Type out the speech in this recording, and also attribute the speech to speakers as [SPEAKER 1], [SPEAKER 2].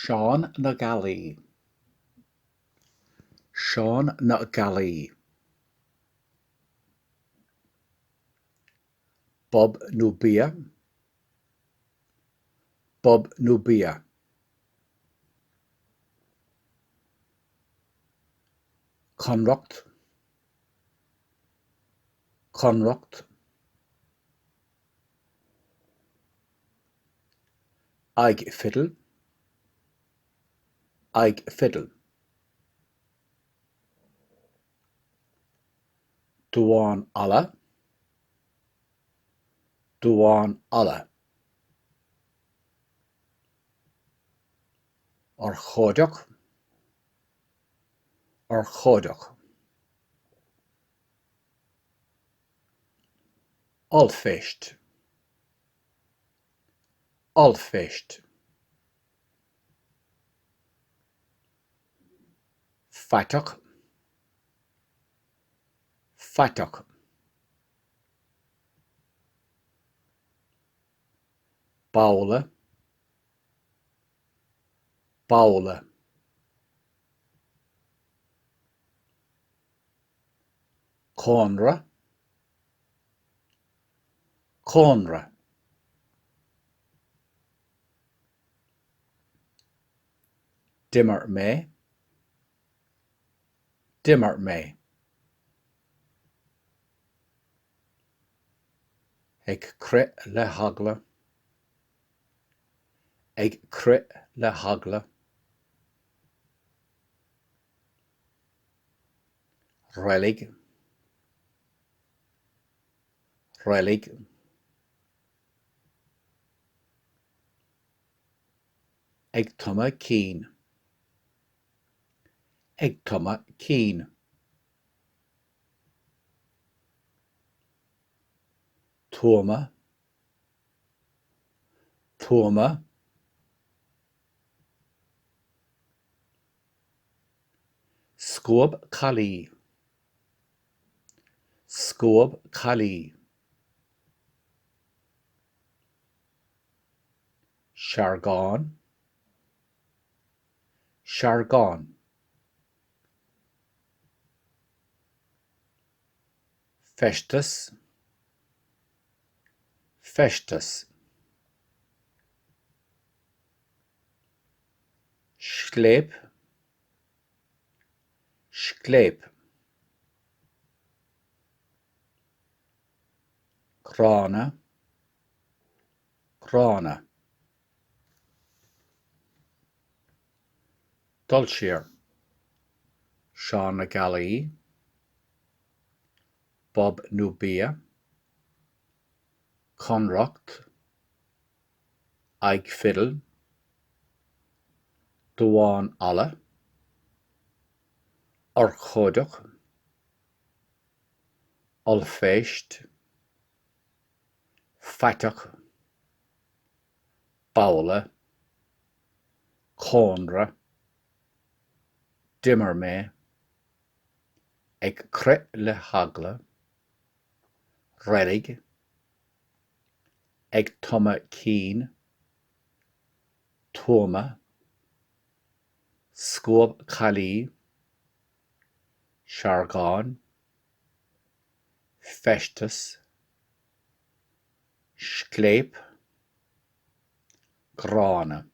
[SPEAKER 1] Seán na Gealaí. Seán na Gealaí. Bob nó Bia? Bob nó Bia? Conracht. Conracht. Aghaidh fidil. Aghaidh fidil. Damhán alla. Damhán alla. Urchóideach. Urchóideach. Ollphéist. Ollphéist. Faiteach. Faiteach. Babhla. Babhla. Cónra. Cónra. D'imir mé. D'imir mé. Ag crith le heagla. Ag crith le heagla. Reilig. Reilig. Ag tumadh cinn. Ag tumadh cinn. Tuama. Tuama. Scuab caillí. Scuab caillí. Seargán. Seargán. Feisteas. Feisteas. Scléip. Scléip. Gránna. Gránna. Dul siar. Seán na Gealaí. Bob nó Bia. Conracht. Aghaidh fidil. Damhán alla. Urchóideach. Ollphéist. Faiteach. Babhla. Cónra. D'imir mé. Ag crith le heagla. Reilig. Ag tumadh cinn. Tuama. Scuab caillí. Seargán. Feisteas. Scléip. Gránna.